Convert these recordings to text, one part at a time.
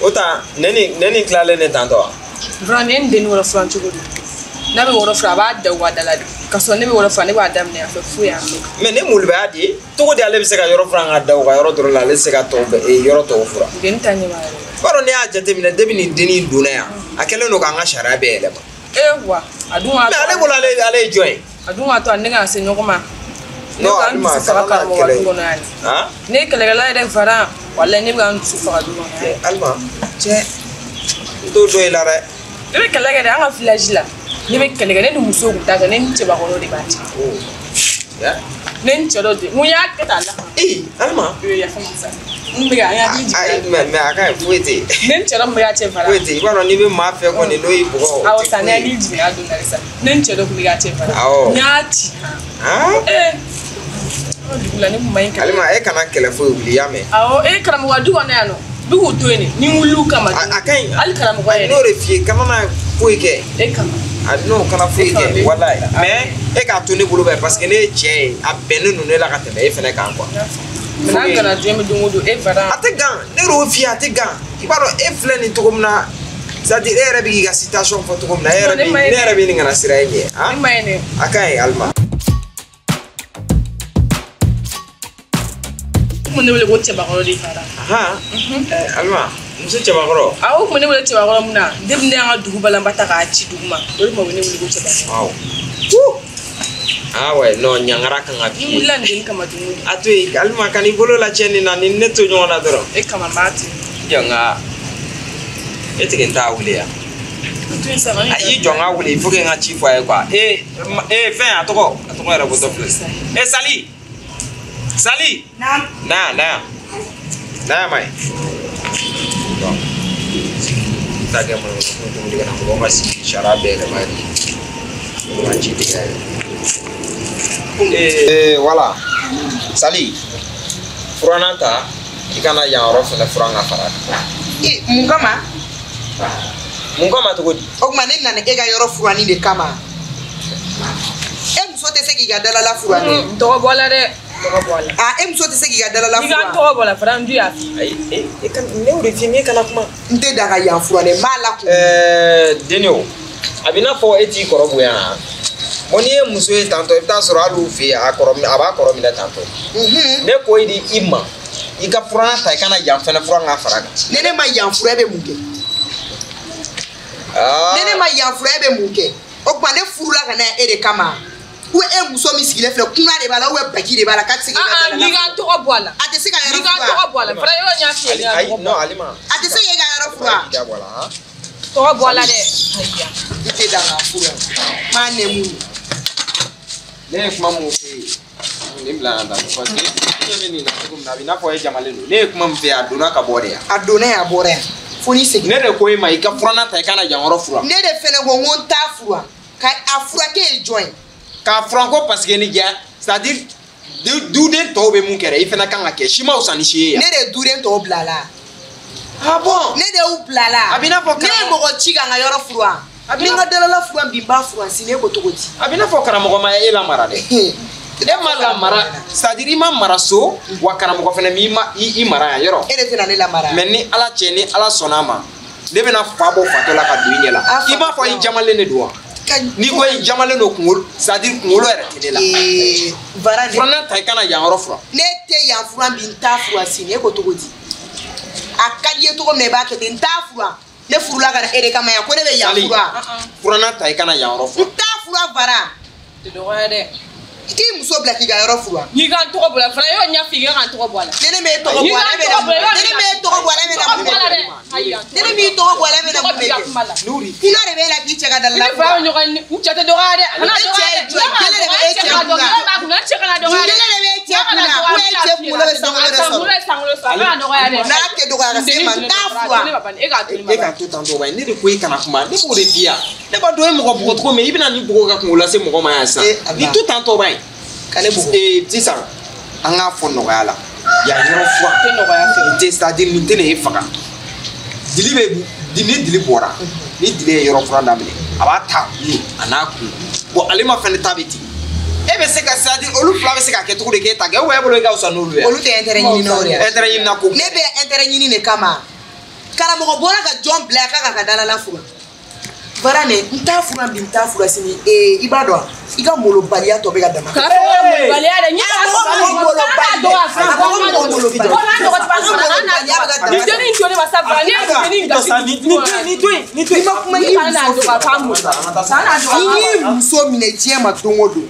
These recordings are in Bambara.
O ta ne ni tilalen ne tantɔ wa? Vraiment ne ni denni wɔrɔ furan cogo di? N'a bɛ wɔrɔ furan a b'a da u ka da la de. Ka sɔrɔ ne bɛ wɔrɔ furan ne b'a daminɛ yan fɛ fo yan fɛ. Mais ne molobaya de ye cogo di ale bɛ se ka yɔrɔ furan ka da u ka yɔrɔ dɔrɔn la ale tɛ se ka tɔw yɔrɔ tɔw furan. Denni ta ɲɛ b'a yɛrɛ. I b'a dɔn ne y'a jateminɛ depuis nin dennin donna yan a kɛlen don k'an ka sariya bɛɛ yɛlɛma. Ee wa a dun k'a to. Mais ale bolo ale ye jɔn ye? A dun k'a to a ne kana se ɲɔgɔn ma. Ne bɛ ka n dusu faga karamɔgɔ du kɔnɔ yan. Ne ye kɛlɛkɛla yɛrɛ Varan walayi ne bɛ ka n dusu faga du kɔnɔ yan. Alima cɛ n t'o dɔn i la dɛ. Ne bɛ kɛlɛ kɛ dɛ an ka village la. Ne bɛ kɛlɛ kɛ ne ni musow tun t'a kɛ ne ni cɛbakɔrɔw de b'a cɛ. Ne ni cɛ dɔ de mun y'a kɛ tan la. Ee Alima. Yafa ma sa. N bɛ ka n hakili jigin. Ayi mais a ka ɲi foyi tɛ yen. Ne ni cɛ dɔ tun bɛ k'a cɛ Varan. Foyi tɛ yen i b'a dɔn n'i bɛ maa fɛ kɔni n'o y'i bugɔ. Awɔ sa ne hakili jiginna a don na de sa. Ne ni cɛ dɔ tun bɛ k'a cɛ Varan. Awɔ. N y'a ci. Ee. Dugu la ne kun ma ɲi kɛlɛ. Alima e kana kɛlɛ foyi wuli i y'a mɛn. Awɔ e karamɔgɔ du kɔnɔ yan nɔ. Bi k'u to yen de ni n wulil'u kama. A ka ɲi. Hali karamɔgɔ yɛrɛ. N'o de f'i ye kana na foyi kɛ. E kama. A n'o kana foyi kɛ walayi mais e k'a to ne bolo bɛ parce que ne ye cɛ ye a bɛnnen don ne la ka tɛmɛ e fɛnɛ kan quoi. Mais n'a gana diɲɛ bɛ don o don e Varan. A tɛ gan ne y'o f'i ye a tɛ gan i b'a dɔn e filɛ nin cogo min na c'est à dire e yɛrɛ bɛ k'i ka situation fɔ cogo min na e yɛrɛ bɛ ne yɛrɛ bɛ nin kana siran e ɲɛ. Ne ma ye dɛ. A ka ɲi Alima. Kun ne wele ko cɛbakɔrɔ de Varan. Alima muso cɛbakɔrɔ. Awɔ o kun bɛ ne wele cɛbakɔrɔ mun na depuis ne y'an ka dugu balanba ta k'a ci dugu ma o de tun bɛ ne wele ko cɛbakɔrɔ. Awɔ. Ah ouais non ɲangara kan ka f'i ye. N wulila nin denni kama don o don. A to yen Alima kan'i bolo lacɛ nin na ni ne to ɲɔgɔn na dɔrɔn. E kama n b'a to yen. Jɔ n ka e tigi n t'a wele yan. A to yen sa. A y'i jɔ n ka wele il faut que n ka ci fɔ a ye quoi. Ee fɛn a tɔgɔ yɛrɛ bɔtɔ filɛ. Ee Sali. Sali. Naam. Na na yan. Na yan ma ye. Bon. N ta kɛ mana ko dumuni kana mɔgɔ ka sigi sariya bɛɛ yɛlɛma ye. O ma ci tigɛ ye. Voilà. Sali. Furannan ta i kana yan yɔrɔ fɛnɛ furan ka fara. Ee mun kama? Mun kama cogo di? O tuma ne nana e ka yɔrɔ furanni de kama. E muso tɛ se k'i ka dalala furan dɛ. N tɔgɔ bɔ la dɛ. Tɔgɔ bɔ la. Ah e muso tɛ se k'i ka dalala furan. I ka n tɔgɔ bɔ la Varan n dun y'a f'i ye. Ayi e ka ne y'o de f'i ye ne kana kuma. N tɛ da ka yan furan dɛ n b'a la kun. Denni o a b'i n'a fɔ e t'i kɔrɔ bonya wa? Bon n'i ye muso ye tantɔ i bɛ taa sɔrɔ hali u fɛ yen a b'a kɔrɔ minɛ tantɔ. Ne ko i di i ma i ka furanna ta i kana yan fɛnɛ furan ka fara kan. Ni ne ma yan furan e bɛ mun kɛ? Ni ne ma yan furan e bɛ mun kɛ? O tuma ne furula ka na e de kama. Ou e muso min sigilen filɛ kunna de b'a la ou baki de b'a la k'a tɛ se k'i ka dalala. N'i ka n tɔgɔ bɔ a la. A tɛ se ka yɔrɔ furan. N'i ka n tɔgɔ bɔ a la Varan yɔrɔ n y'a f'i ye. Ayi non Alima. A tɛ se k'e ka yɔrɔ furan. Tɔgɔ bɔ a la dɛ. I tɛ dan ka furan. N m'a nɛmu. Ne ye kuma mun f'e ye nin bila yan tan parce que e ɲɛ bɛ nin na cogo min na a bɛ i n'a fɔ e jamalen don ne ye kuma min f'e ye a donna ka bɔ de yan. A donna yan a bɔra yan fo n'i seginna. Ne de ko e ma i ka furanna ta i kana yan yɔrɔ furan. Ne de fɛnɛ ko n ko n t'a furan ka a furan k'e ye jɔn ye. K'a furan ko parce que ni ja c'est à dire duden tɔw bɛ mun kɛ dɛ i fana kan ka kɛ si ma fisa ni si ye yan. Ne de ye duden tɔw bila la. Ah bon. Ne de y'u bila la. A b'i n'a fɔ ne ye mɔgɔ ci ka n ka yɔrɔ furan. Ni n ka dalala furan bi n b'a furan sini e ko cogo di. A b'i n'a fɔ karamɔgɔ ma e lamara dɛ. E ma lamara c'est à dire i ma mara so wa karamɔgɔ fana m'i ma i mara yan yɔrɔ. E de tɛna ne lamara. Mais ni Ala cɛ ni Ala sɔnna a ma ne bɛna fa bɔ fatɔ la ka don i ɲɛ la. I b'a fɔ i jamalen de don wa. N'i ko i jamalen don kunkolo c'est à dire kunkolo yɛrɛ tɛ ne la. Varan furanna ta i kana yan yɔrɔ furan. Ne tɛ yan furan bi n t'a furan sini e ko cogo di. A ka di i ye cogo min na i b'a kɛ ten n t'a furan. Ne furula ka na e de kama yan ko ne bɛ yan furan. Furanna ta i kana yan yɔrɔ furan. N t'a furan Varan. Tɛ dɔgɔya dɛ. I k'i muso bila k'i ka yɔrɔ furan. N'i ka n tɔgɔ bɔ a la Varan yɔrɔ n y'a f'i ye k'i ka n tɔgɔ bɔ a la. Ni ne m'e tɔgɔ bɔ a la e bɛ na mun kɛ? Ni ne m'e tɔgɔ bɔ a la e bɛ na mun kɛ? Ni ne m'i tɔgɔ bɔ a la e bɛ na mun kɛ? Kunna de bɛ e la k'i cɛ ka dalala furan. Ne fa ye ɲɔgɔn ye n cɛ tɛ dɔgɔya dɛ. E cɛ ye jɔn ye? Jɛnɛ de bɛ e cɛ kunna. Jɛnɛ de bɛ e cɛ kunna. Ou e cɛ kunkolo bɛ sankolo de sɔrɔ. N'a tɛ dɔgɔya ka se e ma n t'a furan. E k'a to tan tɔ ba ye ne de ko e kana kuma ne b'o de f'i ye ne b'a dɔn e mɔgɔ bugɔ cogo min i bɛna nin bugɔ ka kunkolo lase mɔgɔ ma yan sisan ni to tan tɔ ba ye. Ka ne bugɔ. Sisan an k'a fɔ nɔgɔya la yan yɔrɔ furan. Tɛ nɔgɔya fɛ. Nin tɛ c'est à dire nin tɛ na e faga. Dili bɛ ni dili bɔra ni dili ye yɔrɔ furan daminɛ a b'a ta kun a n'a kun bon ale ma fɛnɛ ta bɛ ten e bɛ se ka c'est à dire olu fila bɛ se ka kɛ cogo di k'e ta kɛ ou e bolo i ka fisa n'olu ye. Olu tɛ intérêt ɲini na o de ye. Intérêt ɲini na ko. Ne bɛ intérêt ɲini de kama. Karamɔgɔ bɔra ka jɔn bila k'a ka dalala furan. Bara ne n t'a furan bi n t'a furan sini ee i b'a dɔn i ka molobaliya tɔ bɛ ka dama. Kana fɔ molobaliya dɛ. Ni ma kuma i muso fɛ. N'i ye muso minɛ diɲɛ ma don o don.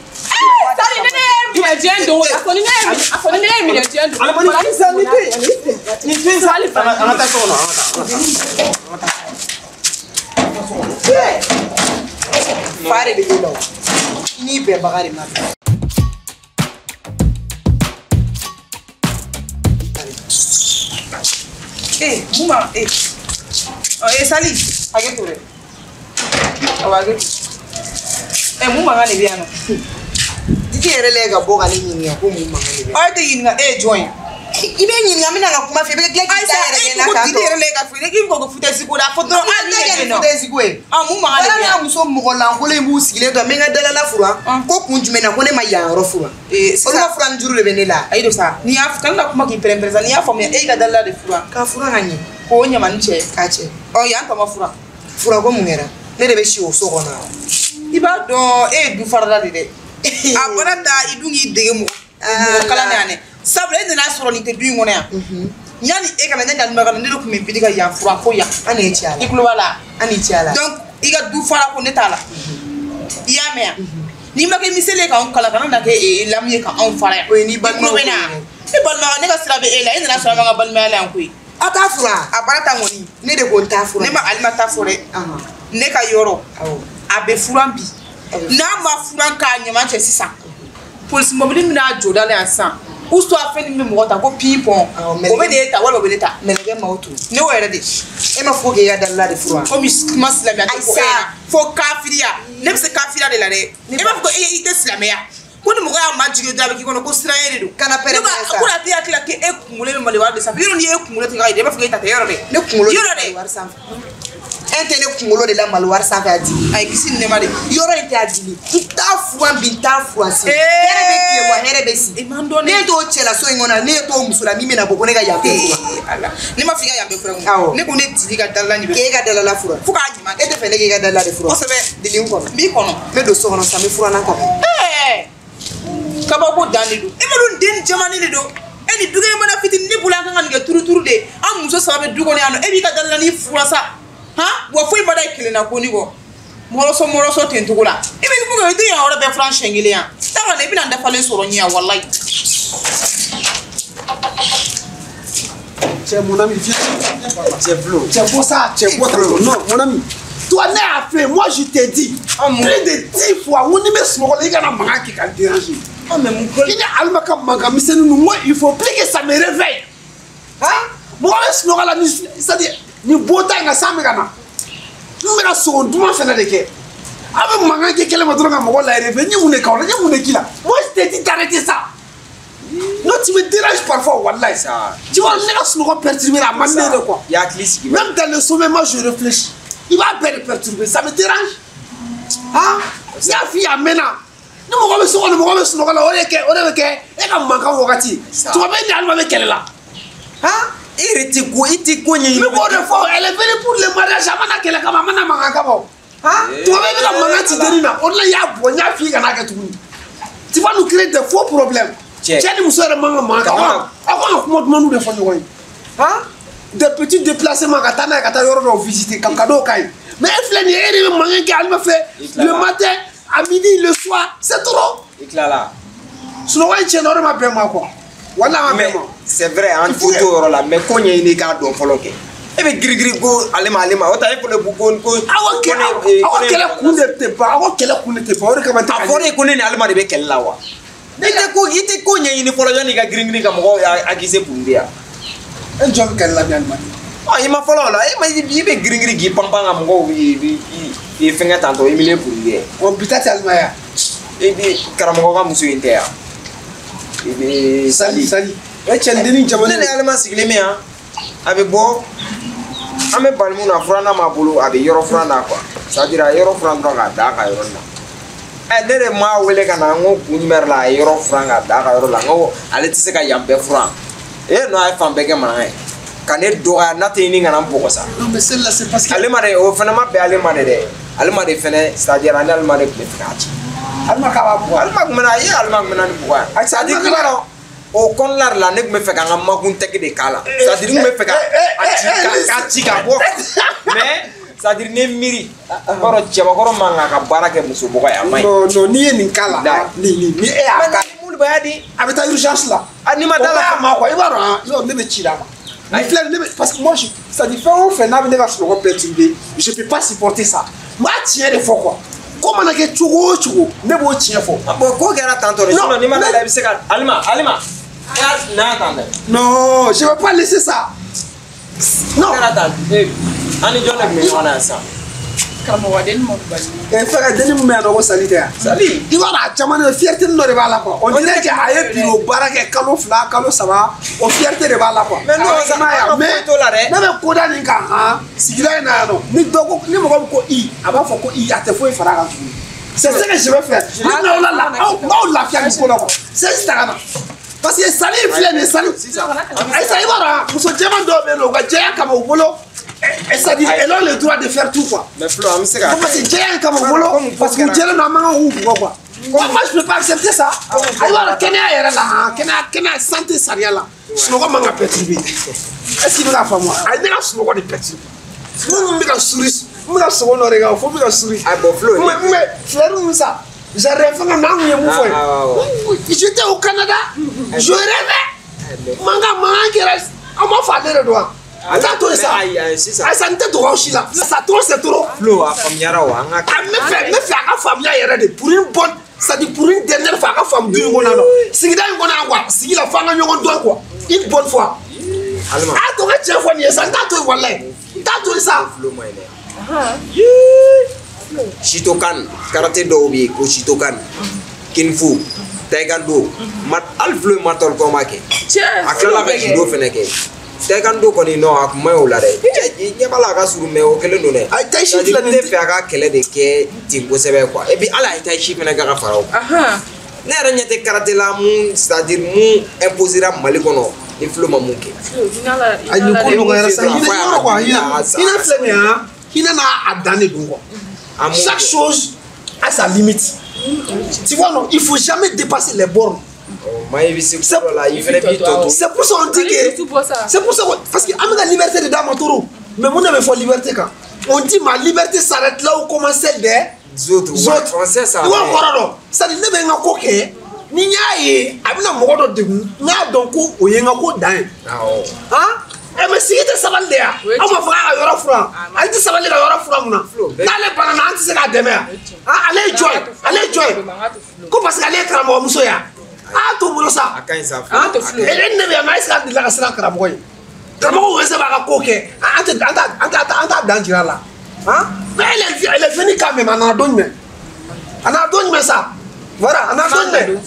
Sali ne ye minɛ diɲɛ don o don. A fɔ ni ne ye minɛ diɲɛ don. Ni to yen sa. An ka taa so kɔnɔ an ka taa. Fa de bɛ e la o. N'i bɛnbaga de ma bɛn. Eh, Mouma, eh. Oh, eh, Sali, hakɛ to dɛ. Awɔ, hakɛ to. Eh, mun mankan de bɛ yan nɔ? Didi yɛrɛ lajɛ ka bɔ ka ne ɲininka ko mun mankan de bɛ yan. Ɔ, e tɛ ɲininka, e ye jɔn ye? I bɛ ɲininka n bɛna ka kuma fɛ i bɛ tila k'i ta yɛrɛ kɛ n na ko k'a Didi tɔ. Yɛrɛ lajɛ ka fɔ k'i bɛ ko foutaise ko la fɔ dɔrɔn hali Ne ne tɛ yɛrɛ kɛ foutaise ko ye. Ah, mun mankan de bɛ Ala yan? n'a muso mɔgɔ lankolon in b'u sigilen to n bɛ n ka dalala furan. Ko kun jumɛn na ko ne ma yan yɔrɔ furan. Eh, Olu ka furan juru de bɛ ne la. Ayi don sa, n'i y'a kana na kuma k'i pɛrɛn-pɛrɛn sa, n'i y'a faamuya e y'i ka dalala de furan. K'a furan ka ɲɛ. K'o ɲamani cɛ. K'a cɛ. Ɔ, yan tɔ ma furan. Furan ko mun kɛra? Ne de bɛ si o so kɔnɔ. I b'a dɔn e ye du farala de dɛ. A bɔra ta i dun k'i dege mɔgɔ kalan na yan dɛ. Sabula e nana sɔrɔ nin tɛ du in kɔnɔ yan. Yanni e ka na ne nana ka na ne de tun bɛ bidi ka yan furan fo yan. An ni ci a la. I tulo b'a la. An ni ci a la. Donc i ka du fara ko ne t'a la. I y'a mɛn yan. N'i ma kɛ miseli ye k'anw kalan kana na kɛ lamu ye k'anw fara yan. O ye n'i balimaw ko ye. Ne balima ne ka sira bɛ e la e nana sɔrɔ an ka balimaya la yan koyi. Aw t'a furan. A baara ta kɔni. Ne de ko n t'a furan. Ne ma Alima ta fɔ dɛ. Ne ka yɔrɔ. A bɛ furan bi. N'a ma furan k'a ɲama cɛ sisan. Polisi mobili bɛna jɔ da la yan sisan. Ou soit fɛn min bɛ mɔgɔ ta ko pin-pon. O bɛ de ta walima o bɛ ne ta. Mɛlɛkɛ maaw tu. Ne y'o yɛrɛ de. E ma fɔ k'e ka dalala de furan. Komi kuma silamɛya tɛ fɔ e ɲɛna. Fo kafiriya. Ne bɛ se kafiriya de la dɛ. E b'a fɔ ko e tɛ silamɛya. Ko ni mɔgɔ y'a majigin dɔrɔn a bɛ k'i kɔnɔ ko siran de don. Kana pɛrɛn-pɛrɛn sa. Ko a tɛ hakili la k'e kunkolo bɛ mali wari de sanfɛ. Yɔrɔ n'i ye kunkolo tigɛ ka yɛlɛ i b'a fɔ k'e ta tɛ yɔrɔ dɛ. Ne kunkolo yɔrɔ dɛ. Wari sanfɛ. E tɛ ne kunkolo de la mali wari sanfɛ a dili. Ayi kisi ni nɛɛma de. Yɔrɔ in tɛ a dili. N t'a furan bi n t'a furan sini. Hɛrɛ bɛ tile wa hɛrɛ bɛ si. Ne t'o cɛlaso in kɔnɔ ne t'o muso la min bɛna bɔ ko ne ka yan bɛɛ furan. Ne ma f'i ka yan bɛɛ furan. Awɔ. Ne ko ne dili ka dalala nin bɛ. K'e ka dalala furan. Fo k'a ɲuman. E tɛ fɛ ne k'e ka dalala de furan. Kosɛbɛ. Dili n kɔnɔ. N b'i kɔnɔ. N bɛ don so kɔnɔ sisan n bɛ furannan ta. Kabako dan de don. E ma dɔn den jamanen de don. E ni dukɛnɛ mana fitinin ne bolo an kan ka nin kɛ turuturu de. An muso saba bɛ du kɔnɔ yan nɔ e b'i ka dalala ni furan sa. Han wa foyi ma da i kelen na ko ni kɔ. Mɔrɔsɔ mɔrɔsɔ ten cogo la. I bɛ mun kɛ i tɛ yan yɔrɔ bɛɛ furan siɲɛ kelen yan. Taa ka na i bɛna n dafalen sɔrɔ n ɲɛ yan walayi. Cɛ mon ami viens. Cɛ Flo. Cɛ bɔ sa cɛ bɔ tan. Non mon ami. Toi, ne y'a fait, moi je t'ai dit, plus de 10 fois, on y met ce moment-là, il y a un manque qui va déranger. Ah, mais mon collègue. Il y a Alma qui manque, mais c'est nous, moi, il faut plus que ça me réveille. Hein? Moi, ce moment-là, c'est-à-dire, nous botons à ça, mais nous mettons son doigt faire la déquet. Avec manque qui est là, on la réveille, ni on est quand, ni on est qui là. Moi, je t'ai dit d'arrêter ça. Non, tu me déranges parfois, wallahi. Tu vois, on est ce moment perturbé la manière de quoi. Même dans le sommeil, moi, je réfléchis. Il va bien perturber, ça me dérange. Hein? Il y a fille à maintenant. Nous on tu vas bien avec elle là. Hein? Mais elle est venue pour le mariage, hein? Tu vas bien tu vas nous créer des faux problèmes. Hein? Des petits déplacements quand on visiter comme cadeau. Mais elle fait le matin, à midi, le soir, c'est trop. Mais c'est vrai, en tout cas, mais quand il y a une carte d'on follow. Et puis gris gris go allez ma allez ma ota ifo le bugon ko awo kele kun te ba awo kele kun te ba o de kama a fɔra ko ne ni alima de bɛ kɛlɛ la wa ne tɛ ko i tɛ ko ɲɛɲini fɔlɔ yanni ka girin girin ka mɔgɔw accuser kun de ya e jɔn bɛ kɛlɛ la bi alima ɔ i ma fɔlɔ o la e ma i bɛ girin girin k'i pan pan ka mɔgɔw i fɛngɛ tantɔ i mile kun de o bi ta tɛ alima ya e bi karamɔgɔ ka muso in tɛ yan i bɛ sali sali e cɛ denni jamana ne ni alima sigilen bɛ yan a bɛ bɔ an bɛ bali mun na furanna m'a bolo a bɛ yɔrɔ furan na quoi c'est à dire a ye yɔrɔ furan dɔrɔn k'a da a ka yɔrɔ la ɛ ne de m'a wele ka na n ko kun jumɛn la a ye yɔrɔ furan k'a da a ka yɔrɔ la n ko ale tɛ se ka yan bɛɛ furan e non a ye fan bɛɛ kɛ mankan ye. Ka ne dɔgɔya n'a tɛ ɲini ka na n bugɔ sa. Non mais celle-là c'est parce que. Ale ma de o fana ma bɛn ale ma de dɛ. Ale ma de fɛnɛ c'est-à-dire ani ale ma de tun bɛ fɛ k'a ci. Alima k'a b'a bugɔ. Alima tun bɛ na i ye Alima tun bɛ na ni bugɔ yan. C'est-à-dire i b'a dɔn o kɔnɔna de la ne tun bɛ fɛ ka n ka makun tɛgɛ de k'a la. C'est-à-dire n tun bɛ fɛ ka a ci ka bɔ. Mais c'est-à-dire ne miiri. I b'a dɔn cɛbakɔrɔ man kan ka baara kɛ muso bugɔ ye a man ɲi. Non non n'i ye nin k'a la. Nin ni e y'a k'a. Mun b'a di? A bɛ taa urgence la. A n'i ma da la. O b'a ma quoi i b'a dɔn i b'a dɔn ne bɛ ci d'a ma. Parce que moi, ça dit fɛn o fɛn n'a bɛ ne ka sunɔgɔ perturber, je peux pas supporter ça. N b'a tiɲɛ de fɔ quoi. Ko mana kɛ cogo o cogo, ne b'o tiɲɛ fɔ. Bon ko kɛra tantɔ de, sinon n'i ma da la i bɛ se ka Alima Alima. N'a tan dɛ. Non, je vais pas laisser ça. Non. Kɛra tan, an ni jɔn de tun bɛ ɲɔgɔn na yan sisan? Karamɔgɔ denni ma bali. Fɛn ka denni min bɛ yan nɔ ko Sali tɛ yan. Sali. I b'a dɔn a caman de fierté dɔ de b'a la quoi. On dirait que a ye bureau baara kɛ kalo 2 kalo 3 o fierté de b'a la quoi. Mais non, ça m'a mais ne bɛ koda nin kan han sigida in na yan nɔ ni dɔ ko ni mɔgɔ min ko i a b'a fɔ ko i a tɛ foyi fara a kan tuguni. C'est ce que je vais faire. Ne bɛna o la aw b'aw lafiya nin ko la quoi. Sɛsi ta ka na. Parce que Sali filɛ nin ye Sali. Ayi sa i b'a dɔn muso jɛman dɔw bɛ yen nɔ u ka jɛya kama u bolo. C'est-à-dire, elle a le droit de faire tout quoi. Mais Flo, on sait parce que j'ai un comme parce que j'ai un maman ou quoi. Moi, je peux pas accepter ça. Alors, Kenya est là, Kenya santé ça là. Sunɔgɔ man ka perturber. Est-ce qu'il veut la femme moi? A ne ka sunɔgɔ de perturber. Mun bɛ ka sourire, mun bɛ ka sogo dɔ de kɛ, fo bɛ ka sourire. Ah bon Flo. Mais fleur mun ça. J'arrive fɛn ka n'an ye mun fɔ ye. J'étais au Canada, je rêvais. Mankan mankan kɛra, an ma fɔ ale de don wa? A t'a to yen sa. Ayi sisan. Ayi sa n tɛ dogo aw si la. Ça trop c'est trop. Flo a faamuyara o an ka. A ne fɛ a ka faamuya yɛrɛ de pour une bonne c'est-à-dire pour une dernière fois a ka faamu du in kɔnɔ yan nɔ. Sigida in kɔnɔ yan quoi sigi la fo an ka ɲɔgɔn dɔn quoi une bonne fois. Alima. A to ka tiɲɛ fɔ nin ye sa n t'a to yen walayi n t'a to yen sa. Flo ma ɲi dɛ. Shitokan karaté dɔw bɛ yen ko Shitokan Kinfu Taekwondo hali Flo ye martel combat kɛ. A tilala ka judo fɛnɛ kɛ. Taekwondo kɔni non a kun ma ɲi o la dɛ. Ɲɛ b'a la a ka surun mais o kɛlen don dɛ. Ayi tai chi filɛ nin ye. Ne fɛ a ka kɛlɛ de kɛ ten kosɛbɛ quoi. Et puis hali a ye tai chi fɛnɛ kɛ ka fara o kan. Ne yɛrɛ ɲɛ tɛ karaté la mun c'est-à-dire mun imposera Mali kɔnɔ ni Flo ma mun kɛ. Ayi nin ko nɔgɔyara sa hinɛ yɔrɔ quoi hinɛ filɛ nin ye han hinɛ n'a a dan de don quoi. Chaque chose a sa limite. Tu vois non, il faut jamais dépasser les bornes. C'est pour ça qu'on dit que. C'est pour ça parce que la liberté de Damatoro. Mais mon avait fait liberté quand. On dit ma liberté s'arrête là où commence celle des autres. Français ça. Ça dit ne bɛ n ka ko kɛ ni n y'a ye a bɛna mɔgɔ dɔ degun n y'a dɔn ko o ye n ka ko dan ye. Han? Mais sigi tɛ sabali de yan. Aw ma fɔ k'a ka yɔrɔ furan. Ale tɛ sabali ka yɔrɔ furan mun na? N'ale banna na an tɛ se k'a dɛmɛ yan. Ale ye jɔn ye? Ale ye jɔn ye? Ko parce que ale ye karamɔgɔmuso ye yan. A t'o bolo sa. A ka ɲi sa. E ne bɛ yan mais est-ce que a delila ka siran karamɔgɔ ye? Karamɔgɔ wɛrɛ b'a ka ko kɛ an t'a dan jira a la. Mais elle est venue quand même a nana don jumɛn? A nana don jumɛn sa? Voilà a nana don jumɛn?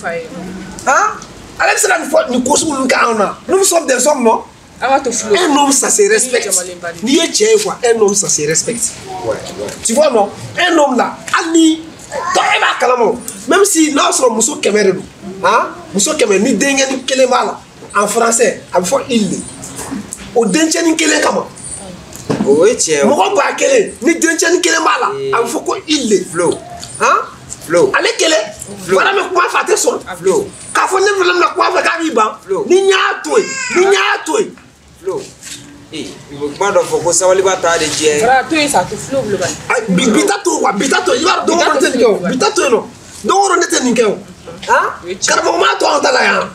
Ale bɛ se ka nin fɔ nin ko sugu ninnu kɛ anw na. Nous sommes des hommes non? Un homme ça se respecte. N'i ye cɛ ye quoi un homme ça se respecte. Tu vois non? Un homme là hali ni e b'a kalama o même si n'a sɔrɔ muso 100 de don. Han muso 100 ni denkɛnin kelen b'a la en français a bɛ fɔ il de o dencɛnin kelen kama. O ye tiɲɛ ye. Mɔgɔ 1000 ni dencɛnin kelen b'a la a bɛ fɔ ko il de. Flo. Han Flo. Ale kelen. Flo. Fana bɛ kuma fɛ a tɛ sɔn. Flo. K'a fɔ ne fana bɛna kuma fɛ k'a b'i ban. Flo. Ni n y'a to yen ni n y'a to yen. Flo. U bɛ kuma dɔ fɔ ko sabali b'a ta de jɛ. Fara to yen sa a tɛ Flo bolo bani. Bi ta to quoi bi ta to yen i b'a dɔn don o don ne tɛ nin kɛ o bi ta to yen nɔ don o don ne tɛ nin kɛ o. Karamɔgɔ m'a to anw ta la yan.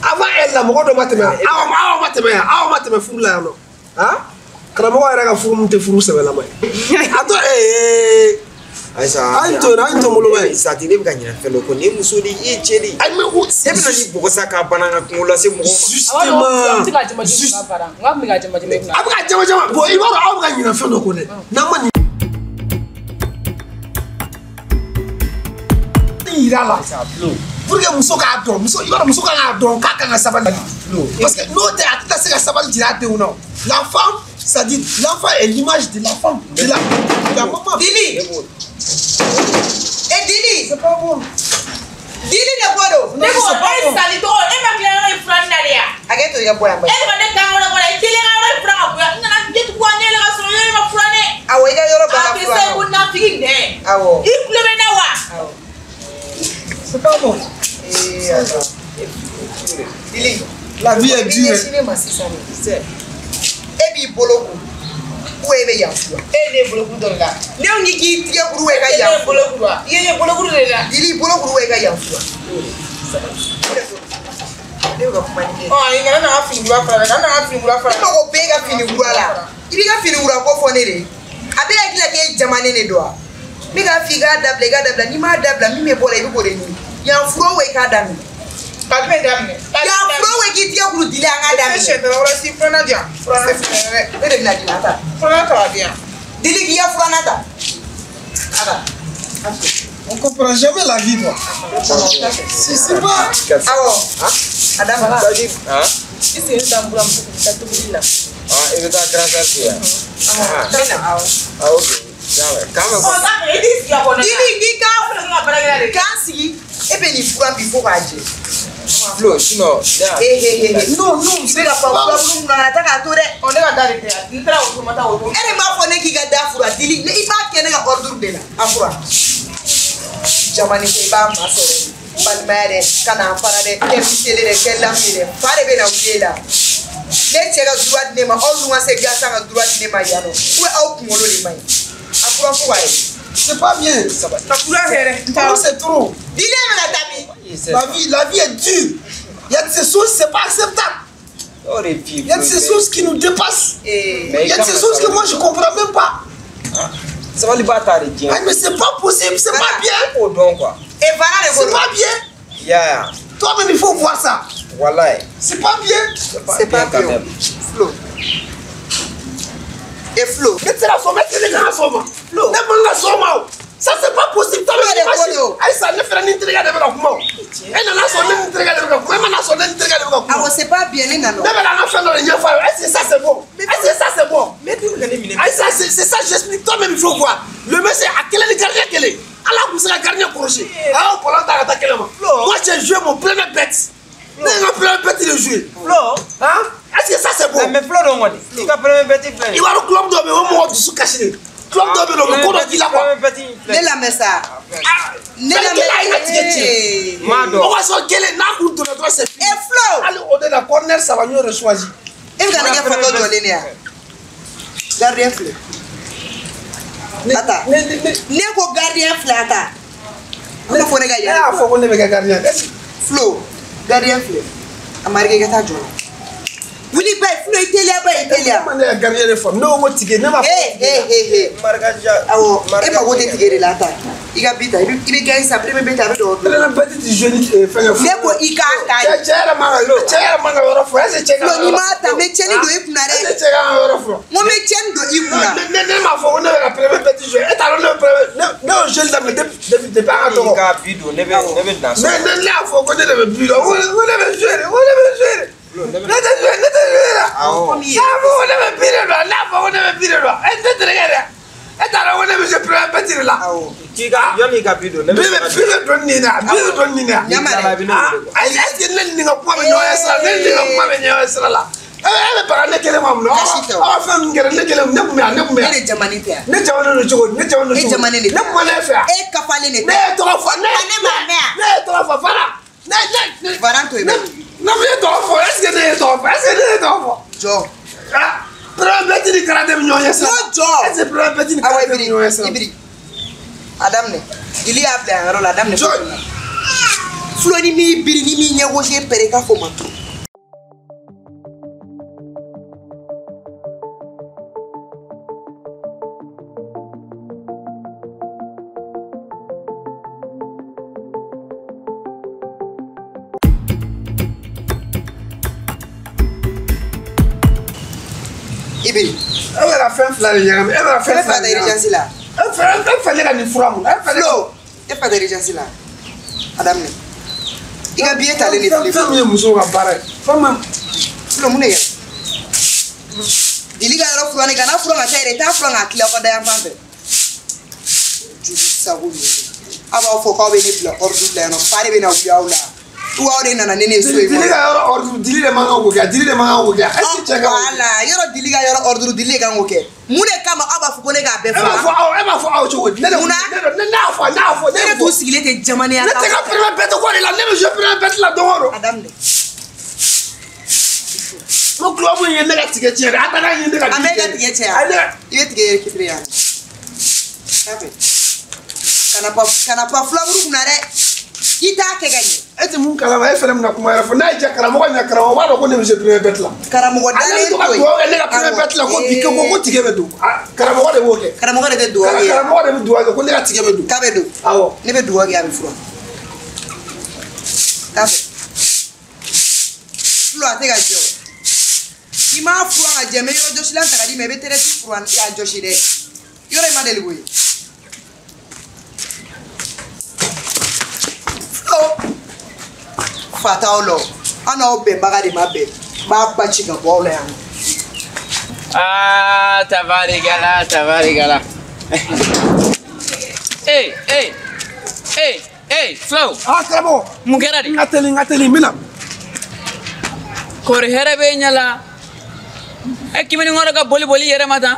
Avant elle la mɔgɔ dɔ ma tɛmɛ yan aw ma tɛmɛ yan aw ma tɛmɛ furu la yan nɔ karamɔgɔ yɛrɛ ka furu min tɛ furu sɛbɛlama ye a to Ayisa an to yen an to bolo bɛ. C'est-à-dire ne bɛ ka ɲinɛ fɛn dɔ kɔ nin ye muso de ye i ye cɛ de ye. Ayi mais o e bɛna ni bɔgɔ sa k'a bana ka kungo lase mɔgɔw ma. Justement. A bɛ ka jama jama bon i b'a dɔn aw bɛ ka ɲinɛ fɛn dɔ kɔ dɛ n'an ma nin yira la pour que muso k'a dɔn muso i b'a dɔn muso kan k'a dɔn k'a kan ka sabali parce que n'o tɛ a tɛna se ka sabali jira a denw na la femme c'est-à-dire l'enfant est l'image de la femme de la maman. Dili. Eh Dili. C'est pas bon. Dili de ko don. Ne ko e sali tɔgɔ e ma tila yɔrɔ in furanni na de ya. Hakɛ to i ka bɔ yan. E bɛ ka ne kan kɔnɔ kɔnɔ i teliya. dɔgɔya. N nana den tugu a ɲɛ la ka sɔrɔ yɔrɔ ma furan dɛ. Awɔ, i ka yɔrɔ banna A tɛ furan se na. ko nafigi nɛ. Awɔ. I tulo bɛ n na wa? Awɔ. C'est pas bon. Ee Ala. Dili. La vie est I b'i dure. ɲɛsin ne ma sisan de. E b'i bolo ko ou e bɛ yan furan. E ye ne bolokuru dɔ de la. Ne ko k'i tigɛ kuru e ka E ye yan ne furan. bolokuru wa? I ye ne bolokuru de la. Dili bolo kuru e ka yan furan. Ne bɛ ka kuma ni e ye. Ɔ ayi, kana na n ka fini kura fara dɛ, kana na n ka fini kura fara. Ne mago b'e ka fini kura la. I b'i ka fini kura ko fɔ ne de ye. A bɛ hakili la k'e jamanen de don wa? N bɛ k'a f'i k'a dabila, i k'a dabila. N'i m'a dabila, min bɛ bɔ la, i bɛ k'o de ɲini. Yan furan wo i k'a daminɛ. Ka jumɛn daminɛ? Yan furan wo i k'i tigɛ kuru dili an k'a E daminɛ. siɲɛ tara wɛrɛ si filanan di yan. Filanan filɛ dɛ. Ne de bɛna d'i ma, a ta. Filanan ta ka di yan. Dili k'i ka furanna ta. A ta. On comprend jamais la vie, quoi. C'est pas. Awɔ. A daminɛ. C'est-à-dire, hein? I sen da n buramuso kun taa tobili la. Ah, i bɛ taa grand frère fɛ yen. Ah, N bɛ na awɔ. ah, ok. D'accord. Quand même. Ɔ n'a fɛ i t'i sigi a kɔnɔ. Dili k'i ka Ne ka baarakɛla de. k'an sigi e bɛ nin furan bi fo k'a jɛ. Flo, sinon, ne y'a- He he he he. Non, non, I bɛ ka pan furabulu mun na, kana taa k'a to dɛ. Ɔ ne ka da de tɛ yan. N taara wotoro ma taa wotoro. E de m'a fɔ ne k'i ka da fura dili i b'a kɛ ne ka ordre de la a fura. Jamani ko i b'a masɔrɔ balimaya dɛ ka n'a fara dɛ kɛ miseli dɛ kɛ lamini dɛ fa de bɛ na wuli e la. Ne cɛ ka droit di ne ma aw dun ka se gansan ka droit di ne ma yan nɔ ou aw kunkolo de man ɲi a fura fo k'a ye. C'est pas bien. Ka fura hɛrɛ. N taara. Trop, c'est trop. Dili e bɛ ka taa min? La vie est dure. Il y a de ces choses, c'est pas acceptable. O de f'i Il y a de ces choses qui nous dépassent. Ee. Mais Il y a de ces choses que moi, je comprends même pas. Sabali b'a ta de diɲɛ. Ah, mais c'est pas possible, c'est pas bien. K'o dɔn quoi. E fara de ko C'est don. pas bien. Ya, Toi-même, il faut voir ça. walayi. C'est pas bien. C'est pas quand bien. même. Flo. E Flo. Ne tɛ se ka sɔn ma, e tɛ ne kan ka sɔn ma. Flo. Ne man ka sɔn ma o. Ça, c'est pas possible. Toi-même, Flo de ko imagine. don. Ayisa, ne fɛnɛ ni n terikɛ de bɛ ka kuma o. E nana sɔn ne ni n terikɛ de bɛ ka kuma. E mana sɔn ne ni n terikɛ de bɛ ka kuma. Awɔ c'est pas bien ne nana. Ne bɛ ka n ka fɛn dɔ de ɲɛfɔ a ye. Est-ce que ça c'est bon? Est-ce que ça c'est bon? Aïssa, c'est ça, j'explique. Toi-même, il faut voir. Le monsieur a kelen ni gardien kelen. Ala kun bɛ se ka gardien kɔlɔsi. A y'o ballon ta ka taa kɛnɛ ma. Moi, j'ai joué mon premier bet. Ne ye n ka premier bet de joué. Flo. Hein? Est-ce que ça c'est bon? Mais Flo dɔn kɔni. I ka premier bet filɛ nin I ye. b'a dɔn club dɔ bɛ yen o mɔgɔ dusu kasi de. Club dɔ bɛ yen o bɛ ko dɔ k'i la quoi. Premier bet in filɛ. Ne lamɛn sa. Ne Fɛn lamɛn. kelen a ye n ka tigɛ tiɲɛ. Ee. M'a dɔn. O ka sɔrɔ kelen n'a kun donna dɔrɔn c'est fini. E Flo. Hali o de la corner saba n y'o de choisi. E bɛ ka ne kɛ fatɔ jɔlen de ya? Gardien filɛ. A ta. Ne ne ne Ne ko gardien filɛ a ta. Ne ma fɔ ne ka ne y'a yɛlɛ. fɔ ko ne bɛ kɛ gardien. Est-ce que Flo. Gardien filɛ. A marqué i ka taa jɔ la. Wuli ba ye Flo i teliya ba ye i teliya. ne ma ne ka gardien de faamu ne ko n ko tigɛ ne ma fɔ. Ee ee ee ee. Marquage. Awɔ e mago tɛ tigɛ de la a ta. I ka bi ta i bɛ gagner sa premier bet a bɛ don o don. Premier bet ti joué ni fɛn kɛ. Ne ko i k'a ta Cɛ ye. cɛ yɛrɛ man ka cɛ yɛrɛ man ka yɔrɔ fɔ est-ce que cɛ ka Flo n'i yɔrɔ m'a ta n bɛ tiɲɛni don i kunna est-ce dɛ. que cɛ ka yɔrɔ fɔ. N ko n bɛ tiɲɛni don i kunna. Ne ne m'a fɔ ko ne bɛ ka premier bet joué e t'a dɔn ne bɛ premier ne y'o joué daminɛ depuis an ka I dɔgɔ. ka bi don ne bɛ na Ne sɔrɔ. ne ne y'a fɔ ko ne de bɛ bi dɔn ko ne bɛ joué de ko ne bɛ joué de. Ne tɛ joué ne tɛ joué la. Awɔ. Ne y'a fɔ ko ne bɛ bi de dɔn ne y'a fɔ ko ne bɛ bi de dɔn e ne terikɛ dɛ e t'a dɔn ko ne bɛ joué premier bet de la. Awɔ. K'i ka yanni i ka bi don ne Bi bɛ bɛ bi bɛ don nin na bi bɛ don nin na. Ɲama dɛ. I bɛ ne wele quoi. Ayi est-ce que ne ni nin ka kuma bɛ ɲɔgɔn ye sira la ne ni nin ka kuma bɛ ɲɔgɔn ye sira la e bɛ baga ne kelen ma mun na Baasi tɛ o. aw ka fɛn min kɛra ne kelen ne kun bɛ yan ne kun bɛ Ne yan de jamanen tɛ yan. ne jamanen don cogo di ne jamanen don Ne cogo di jamanen de ne kun ma ne fɛ yan E kafalen de ne tɛ. ye tɔgɔ fɔ ne Ne m'a mɛn yan. ne ye tɔgɔ fɔ fara ne ne ne Varan to yen. ne ne ye tɔgɔ fɔ est-ce que ne ye tɔgɔ fɔ est-ce que ne ye tɔgɔ fɔ Jɔ. ah premier bet ni karate bɛ ɲɔgɔn ye sira la N ko jɔ. est-ce que premier bet ni Awɔ karate bɛ ibiri ɲɔgɔn ye sira la ibiri. A daminɛ. Dili y'a bila yan yɔrɔ la a daminɛ. Jɔ. Flo ni m'i biri ni m'i ɲɛ gosi e pɛrɛ i k'a fɔ ma to. Ibiri. E bɛ ka fɛn fila de ɲagami e bɛ ka fɛn E fila fa de tɛ ɲagami urgence la. e fɛ e fɛ ne ka nin fura mun e fɛ ne Flo e fa tɛ urgence la. A daminɛ. I ka billet talen de filɛ. Fɛn min ye musow ka baara ye fɛn min Flo mun de kɛra? Dili ka yɔrɔ furan ne kana furan ka taa yɛrɛ i t'a furan k'a tila aw ka da yan fan fɛ. Joli sago ninnu. Aw b'aw fɔ k'aw bɛ ne bila ordre la yan nɔ fa de bɛ na wuli aw la. Wa de nana ne ne so in Dili ka yɔrɔ ordre dili de man kan k'o kɛ dili de man kan k'o kɛ est-ce que cɛ ka Voilà, yɔrɔ dili ka yɔrɔ ordre dili de kan k'o kɛ. Mun de kama aw b'a fɔ ko ne k'a bɛɛ E b'a fɔ aw e b'a fɔ aw cogo di ne de Munna? ne y'a fɔ ne y'a fɔ Ne de tun sigilen tɛ jamanenya ne tɛ ka premier bɛɛ tɛ ko de la ne bɛ jouer premier bɛɛ la don o don A daminɛ. Ko club in ye ne ka tigɛ tiɲɛ dɛ a taara ye ne ka A ma e ka tigɛ tiɲɛ A ne ka I bɛ tigɛ récupérer yan. Tafe. Kana pa filaburu kunna dɛ. I t'a kɛ ka ɲɛ. E tɛ mun kalama e fɛnɛ bɛna kuma wɛrɛ fɔ n'a ye diya karamɔgɔ ɲɛ karamɔgɔ b'a dɔn ko ne bɛ jouer premier bɛɛ la. Karamɔgɔ Ale bɛ dalen to ka to yen. dugawu kɛ ne ka premier bɛɛ la ko bi ko tigɛ bɛ don karamɔgɔ de b'o kɛ. Karamɔgɔ de bɛ dugawu kɛ. Karamɔgɔ de bɛ dugawu kɛ ko ne ka tigɛ bɛ don. K'a bɛ don. Awɔ. Ne bɛ dugawu kɛ a bɛ fura. Tafe. Filo a tɛ ka jɛ o. I m'a furan ka jɛ n bɛ yɔrɔ jɔsilan ta ka d'i ma i bɛ tɛrɛsi furan a jɔsi dɛ. Yɔrɔ in ma deli koyi. Filo. Fa t'aw la o. An n'aw bɛnbaga de ma bɛn. N b'a ba ci ka bɔ aw la yan. Ah, tabarikala, tabarikala. Hey, hey, hey, hey, Flo. Ah karamɔgɔ. Mun kɛra de? N ka teli n ka teli n bɛ na. Kɔri hɛrɛ bɛ ɲɛ la. E kimini ŋɔrɔ ka boli boli yɛrɛ ma tan.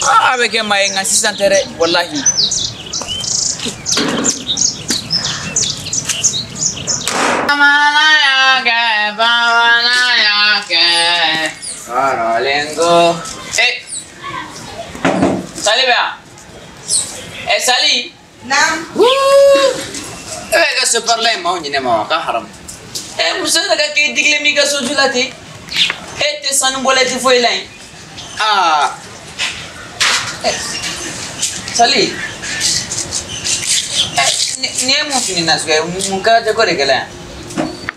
Ah, a bɛ kɛ maa ye nka sisan tɛ dɛ, walahi. Bamanan y'a kɛ, bamanan y'a kɛ. Kɔrɔlen ko. Eh, Sali bɛ yan? Eh, Sali. Naam. E bɛ ka soparila in maaw ɲinɛ ma wa? K'a haramu. Eh, muso yɛrɛ ka k'i digilen b'i ka soju la ten. E tɛ sanu bɔla i tɛ foyi la yen. Aa. Eh, Sali. Eh, nin ye mun fini nasuguya ye? Mun karate ko de kɛla yan?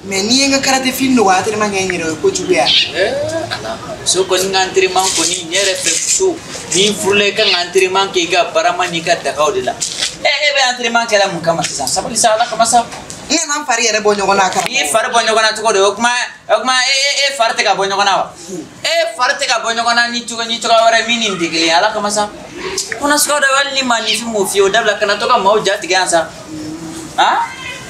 Mais n'i ye n ka karate fini nɔgɔya entraînement kɛ n yɛrɛ o ye kojugu ye. Eh, ala. Muso kɔni ka entraînement kɔni ne yɛrɛ fɛ muso n'i furula i kan ka entraînement kɛ i ka barama n'i ka dagaw de la. Eh, e bɛ entraînement kɛla mun kama sisan? Sabali sa, Ala kama sa. N nana n fari yɛrɛ bɔ ɲɔgɔn na karamɔgɔ. I ye fari bɔ ɲɔgɔn na cogo di? O kuma e fari tɛ ka bɔ ɲɔgɔn na wa? E fari tɛ ka bɔ ɲɔgɔn na ni cogo ni cogoya wɛrɛ min ni nin tɛ kelen ye. Ala kama sa. Ko nasuguya dɔ hali ni maaninfin m'o f'i ye o dabila kana to ka maaw ja tigɛ yan sa. Han?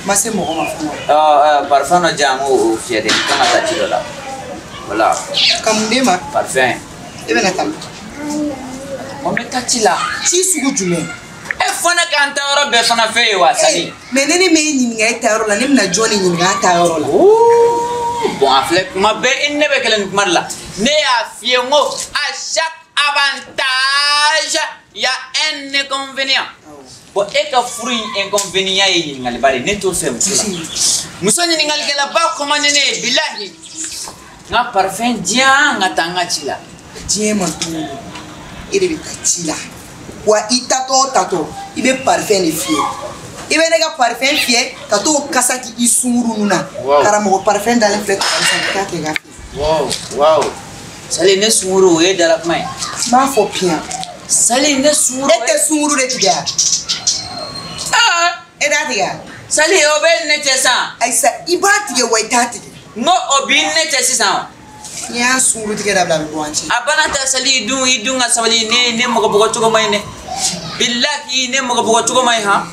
Ma se mɔgɔ ma fɔlɔ. Ɔ parfum dɔ di yan n k'o fiyɛ dɛ. N kan ka taa ci dɔ la. Voilà. Ka mun d'e ma? Parfum. E bɛna taa min? N bɛ taa ci la. Ci sugu jumɛn? E fana k'an taa yɔrɔ bɛɛ fana fɛ yen wa Sali? Mais ne ne m'e ɲininka e ta yɔrɔ la ne bɛna jɔn de ɲininka a ta yɔrɔ la? Bon a filɛ kuma bɛɛ i ni ne bɛ kɛlɛ nin kuma de la. Ne y'a f'i ye n ko à chaque avantage il y a un inconvénient. Bon e ka furu in inconvénient ye ɲininkaliba de ye ne t'o fɛ muso la. Muso ɲininkalikɛlaba kɔma ni ne ye bilahi. N ka parfum di yan n ka taa n ka ci la. Diɲɛ ma don o don e de bɛ taa ci la. Wa i tatɔ tatɔ i bɛ parfum de fiyɛ. I bɛ ne ka parfum fiyɛ ka t'o kasa k'i sunkuru nun na. Karamɔgɔ parfum dalen filɛ tabali sanfɛ k'a kɛ k'a fiyɛ. Wow wow. Sali ne sunkuru o ye dala kuma ye. N b'a fɔ piyan. Sali ne sunkuru. E tɛ sunkuru de tigɛ wa? Aa. E t'a tigɛ wa? Sali o bɛ ne cɛ sisan. Ayisa i b'a tigɛ wa i t'a tigɛ? N ko o b'i ne cɛ sisan wa? N'i y'a sunkuru tigɛ dabila a bɛ bɔ an cɛ. A bana ta Sali i dun ka sabali ne mɔgɔ bugɔ cogo ma ɲi dɛ. Bilahi ne mɔgɔ bugɔ cogo ma ɲi han.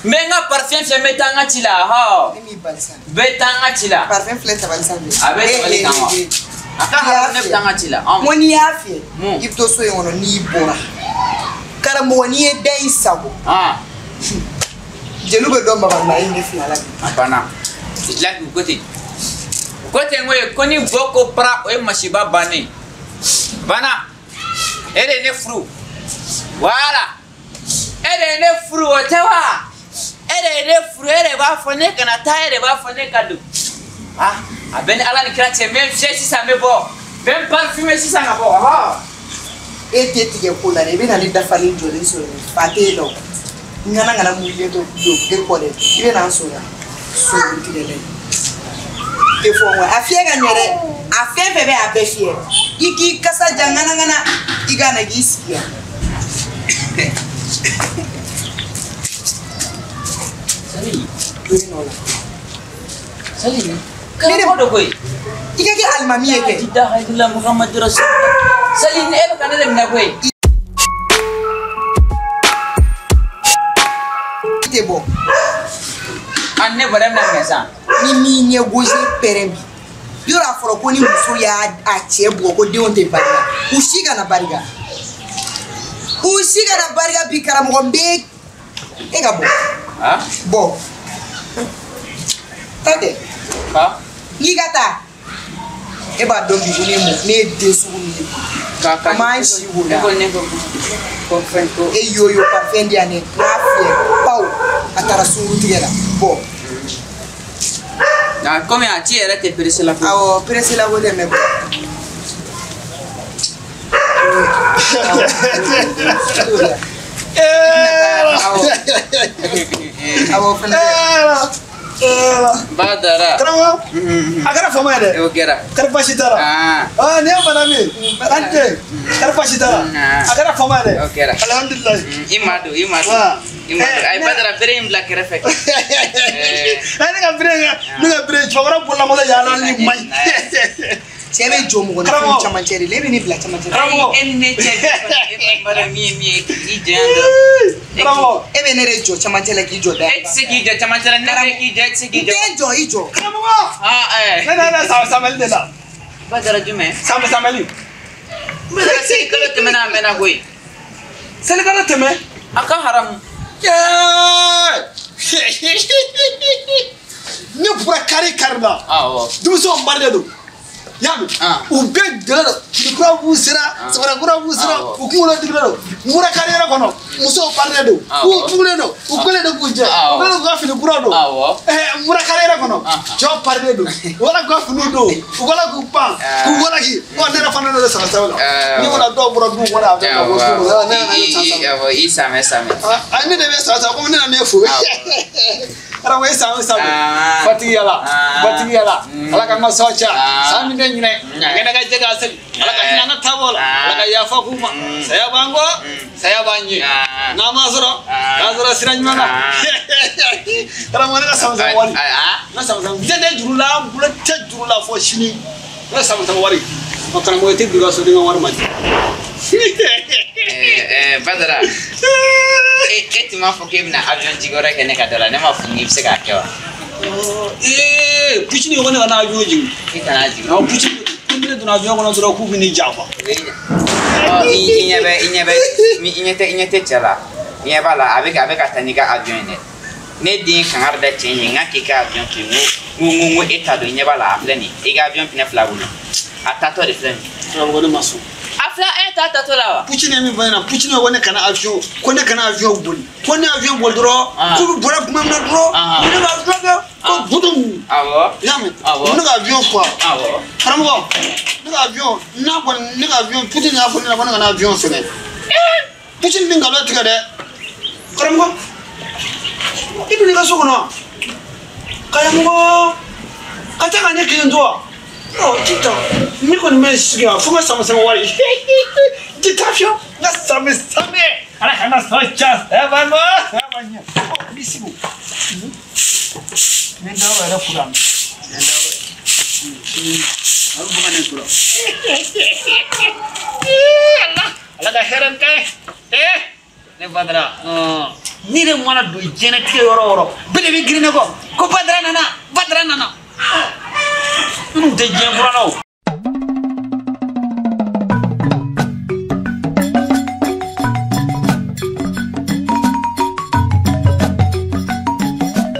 N bɛ n ka parfum fiyɛ n bɛ taa n ka ci la hɔ. Ne m'i bali sa. N bɛ taa n ka ci la. Parfum filɛ tabali sanfɛ. A bɛ tabali kan wa? A ka haramu ne bɛ taa n ka ci la. N ko n'i y'a fiyɛ. I bɛ to so in kɔnɔ n'i bɔra. Karamɔgɔ n'i ye da in sago. Jeliw bɛ dɔn baba maa ye ne fila la bi. A banna. Bilahi u ko ten. U ko ten ko ye ko ni bɔ ko para o ye masiba bannen. Banna. E de ye ne furu. Voilà. E de ye ne furu o tɛ wa? E de ye ne furu e de b'a fɔ ne kana taa e de b'a fɔ ne ka don. Ah a bɛ ni Ala ni kira cɛ n bɛ n fiyɛ sisan n bɛ bɔ. N bɛ n parfumer sisan ka bɔ. E tɛ tigɛ ko la dɛ i bɛ na ne dafalen jɔlen sɔrɔ yen fa t'e la o. N kana ŋana mulen to don e kɔ dɛ i bɛ na n sɔrɔ yan sunkuru tigɛ dɛ. Tɛ fɔ n kɔ a fiyɛ ka ɲɛ dɛ a fɛn fɛn bɛ a bɛɛ fiyɛ i k'i kasa ja ŋanaŋana i ka na k'i sigi yan. Sali. Don nɔ la. Sali. Karamɔgɔ dɔ koyi. I ka kɛ alimami ye kɛ. La ilaha Muhammadu Rasulullah. Sali ne e bɛ ka ne de minɛ koyi. I tɛ bɔ. Ne bɔra bɛna mun kɛ sisan? Ni min ɲɛ gosi pɛrɛn bi. Yɔrɔ a fɔra ko ni muso y'a cɛ bugɔ ko denw tɛ barika. U si kana barika. U si kana barika bi karamɔgɔ n bɛ e ka bɔ. Bɔ. Taa kɛ. N'i ka taa. E b'a dɔn bi ko ne ye ne ye den sugu min ye bi. An m'an si wò la. E y'o parfum di yan dɛ. N'a fiyɛ pawu a taara sunkurutigɛ la. Bɔ. Komi a ci yɛrɛ tɛ perese la koyi. Awɔ perese la ko tɛ mɛ bɔ. Awɔ fɛnɛ. Badara. Karamɔgɔ a kɛra faama ye dɛ. O kɛra. Kari baasi t'a la. Nin ye madame ye. A ni ce. Kari baasi t'a la. A kɛra faama ye dɛ. O kɛra. Alihamudulilayi. I ma don i ma don. I ma don. Ayi Badara bere in bila kɛrɛfɛ. Ne ka bere ne ka bere cɛkɔrɔba bololankolon yaala ni man ɲi. Cɛ bɛ jɔ mɔgɔ ni fɛn camancɛ de la e bɛ ne bila camancɛ la. Karamɔgɔ e ni ne cɛ e kɔni b'a dɔn min ye min ye k'i janya dɔrɔn. Karamɔgɔ e bɛ ne de jɔ camancɛ la k'i jɔ da. E tɛ se k'i jɔ camancɛ la ne bɛ k'i jɔ e tɛ se k'i jɔ. N tɛ jɔ i jɔ. Karamɔgɔ. Ne nana samali de la. Badara jumɛn? Samali. Badara selikalo tɛmɛna a mɛnna koyi. Selikalo tɛmɛ? A ka haramu. Ne bɔra kari kari la. Awɔ. Denmisɛnw bari de don. Y'a mɛn u bɛɛ dɛrɛ don fini kura b'u sera samara kura b'u sera u kunkolo digilen don n bɔra kari yɛrɛ kɔnɔ musow parilen don u fugulen don u kɛlen don k'u jɛ u kɛlen don k'u ka fini kura don n bɔra kari yɛrɛ kɔnɔ cɛw parilen don u bɔra k'u ka finiw don u bɔra k'u pan k'u walaki ɔ ne yɛrɛ fana n'o sama sama la ni kɔni dɔw bɔra du kɔnɔ a bɛ ka bɔ du kɔnɔ ne nana ne san sama. I samɛ samɛ. Ne de bɛ sama sama komi ne nana ne fo. Karamɔgɔ e san san fatigi yala batigi yala ala ka n ka sɔn ca san min tɛ ɲinɛ a kɛnɛ ka jɛ k'a seli ala ka hinɛ an ka taabɔ la ala ka yafa k'u ma saya b'an kɔ saya b'an ɲɛ n'an m'a sɔrɔ k'an sɔrɔ sira ɲuman kan karamɔgɔ ne ka sama sama wari n ka sama sama n tɛ juru la n bolo tɛ juru la fɔ sini n ka sama sama wari ɔ karamɔgɔ i tɛ don i ka soden ka wari ma di. Badara e tun b'a fɔ k'e bɛna avion jigin wɛrɛ kɛ ne ka da la ne m'a fɔ k'i bɛ se k'a kɛ wa. Pucini ko ne kana avion jigin. I kana jigin. Awɔ Pucini ko ni ne donna avion kɔnɔ dɔrɔn k'u bɛ n'i janfa. Ɔ i ɲɛ bɛ i ɲɛ bɛ i ɲɛ tɛ cɛ la i ɲɛ b'a la a bɛ ka taa n'i ka avion ye dɛ. Ne den kangari da cɛ in ye n k'a k'i ka avion to yen n ko e t'a dɔn i ɲɛ b'a la a filɛ nin ye i ka avion pinɛ fila bolo a taatɔ de filɛ nin ye. Karamɔgɔ ne ma sɔn. A filɛ e t'a taatɔ la wa. Pucini ye min fɔ ne ɲɛna Pucini ko ne kana avion ko ne kana avion boli ko ne avion boli dɔrɔn k'u bɛ bɔra tuma min na dɔrɔn ko ne ka avion kɛ ko budum. Awɔ. I y'a mɛn. Awɔ. Ne ka avion fa. Awɔ. Karamɔgɔ ne ka avion n'a kɔni ne ka avion Pucini y'a fɔ ne ɲɛna ko ne kana avion sɛgɛn. Pucini ni nkalon tigɛ dɛ. Karamɔgɔ i dun i ka so kɔnɔ wa? Karamɔgɔ ka taa ka ne kelen to wa? Ɔ sisan ne kɔni bɛ sigi yan fo n ka sama sama wari ji t'a fiyɛ n ka sama sama ala ka n ka sɔrɔ ca saya b'an kɔ saya b'an ɲɛ ɔ n b'i sigi n bɛ n dayɔrɔ yɛrɛ kura n bɛ n dayɔrɔ a bɛ bɔ ka ne kura ala ka hɛrɛ kɛ ne Badara ne yɛrɛ mana don diɲɛlatigɛ yɔrɔ o yɔrɔ bɛɛ de bɛ girin ne kɔ ko Badara nana Badara nana. Ninnu tɛ diɲɛ kura la o.